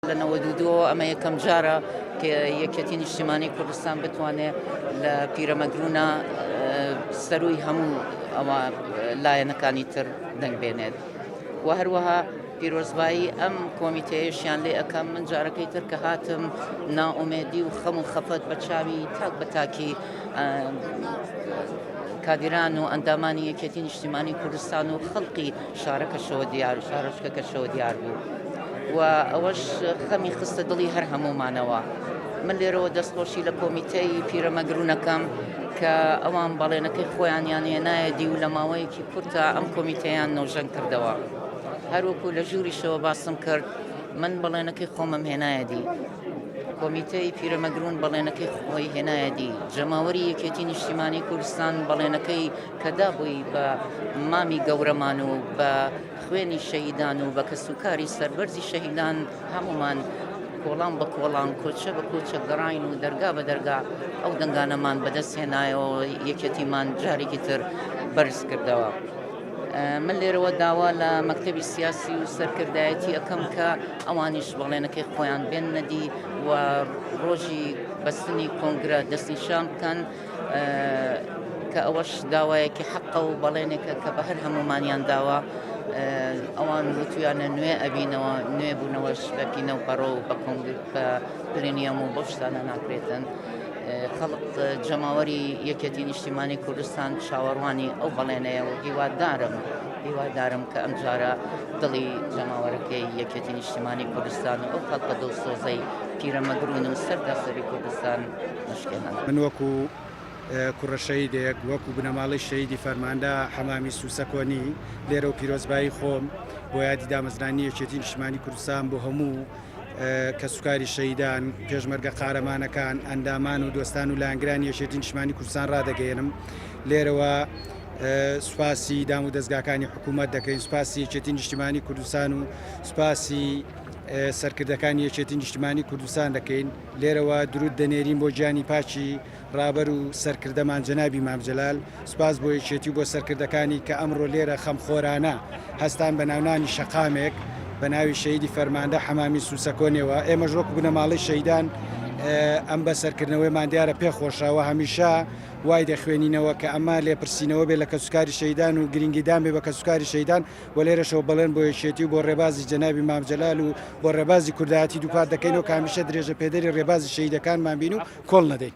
لە 92 ئەمە یەکەم جارە کە یەکێتی نیشتیمانی کوردستان بتوانێت لە پیرەمەگرونە سەروی هەموو ئەوە لایەنەکانی تر دەنگ بێنێت و هەروەها پیرۆزبایی ئەم کۆمیتەیەشیان لێ ئەکەم من جارەکەی تر کە هاتم نائومێدی و خەم و خەفەت بە چاوی تاک بە تاکی کادیران و ئەندامانی یەکێتی نیشتیمانی کوردستان و خەڵقی شارەکەشەوە دیار شارۆچکەکەشەوە دیار بوو و ئەوەش خەمی خستە دڵی هەر هەموومانەوە من لێرەوە دەستخۆشی لە کۆمیتەی پیرەمەگرونەکەم کە ئەوان بەڵێنەکەی خۆیانیان هێنایە دی و لە ماوەیەکی کورتە ئەم کۆمیتەیان نۆژەن کردەوە هەروەکو لە ژووریشەوە باسم کرد من بەڵێنەکەی خۆمم هێنایە دی کۆمیتەی پیرەمەگرون بەڵێنەکەی خۆی هێنایە دی جەماوەری یەکێتی نیشتیمانی کوردستان بەڵێنەکەی کە دابووی بە مامی گەورەمان و بە خوێنی شەهیدان و بە کەسوکاری سەربەرزی شەهیدان هەمومان کۆڵان بە کۆڵان کۆچە بە کۆچە گەڕاین و دەرگا بە دەرگا ئەو دەنگانەمان بەدەست هێنایەوە یەکێتیمان جارێکی تر بەرز کردەوە. من لێرەوە داوا لە مەکتەبی سیاسی و سەرکردایەتی ئەەکەم کە ئەوانیش بەڵێنەکەی خۆیان بێننەدی و ڕۆژی بەستنی کۆنگرە دەستنیشان بکەن کە ئەوەش داوایەکی حەقە و بەڵێنێکە کە بە هەر هەمومانیان داوە ئەوان وتویانە نوێ ئەبینەوە نوێ بوونەوەش بە پینە و پەڕۆ و بە کۆنگر بە پلینیەم و بەو شتانە ناکرێتن. خەڵک جەماوەری یەکێتی نیشتیمانی کوردستان چاوەڕوانی ئەو بەڵێنەیە و هیوادارم هیوادارم کە ئەمجارە دڵی جەماوەرەکەی یەکێتی نیشتیمانی کوردستان و ئەو خەڵکە دڵسۆزەی پیرەمەگرون و سەرتاسەری کوردستان نەشکێنن. من وەکو کوڕە شەهیدێک، وەکو بنەماڵەی شەهیدی فەرماندە حەمامی سوسەکۆنی، لێرەوە پیرۆزبایی خۆم بۆ یادی دامەزرانی یەکێتی نیشتیمانی کوردستان بۆ هەموو کەسوکاری شەهیدان، پێشمەرگە قارەمانەکان، ئەندامان و دۆستان و لایەنگرانی یەکێتی نیشتمانی کوردستان ڕادەگەیەنم. لێرەوە سوپاسی دام و دەزگاکانی حکوومەت دەکەین، سوپاسی یەکێتی نیشتیمانی کوردستان و سوپاسی سەرکردەکانی یەکێتی نیشتیمانی کوردستان دەکەین. لێرەوە دروود دەنێرین بۆ گیانی پاکی ڕابەر و سەرکردەمان جەنابی مام جەلال، سوپاس بۆ یەکێتی و بۆ سەرکردەکانی کە ئەمڕۆ لێرە خەمخۆرانە هەستان بە ناونانی شەقامێک بە ناوی شەهیدی فەرماندە حەمامی سوسەکۆنێوە، ئێمەش وەکو بنەماڵەی شەهیدان ئەم بەسەرکردنەوەیەمان دیارە پێ خۆشە و هەمیشە وای دەخوێنینەوە کە ئەمە لێپرسینەوە بێ لە کەسوکاری شەهیدان و گرنگیدان بێ بە کەسوکاری شەهیدان و لێرەشەوە بەڵێن بۆ یەکێتی و بۆ ڕێبازی جەنابی مام جەلال و بۆ ڕێبازی کوردایەتی دووپات دەکەینەوە کە هەمیشە درێژەپێدەری ڕێبازی شەهیدەکانمان بین و کۆڵ نەدەین.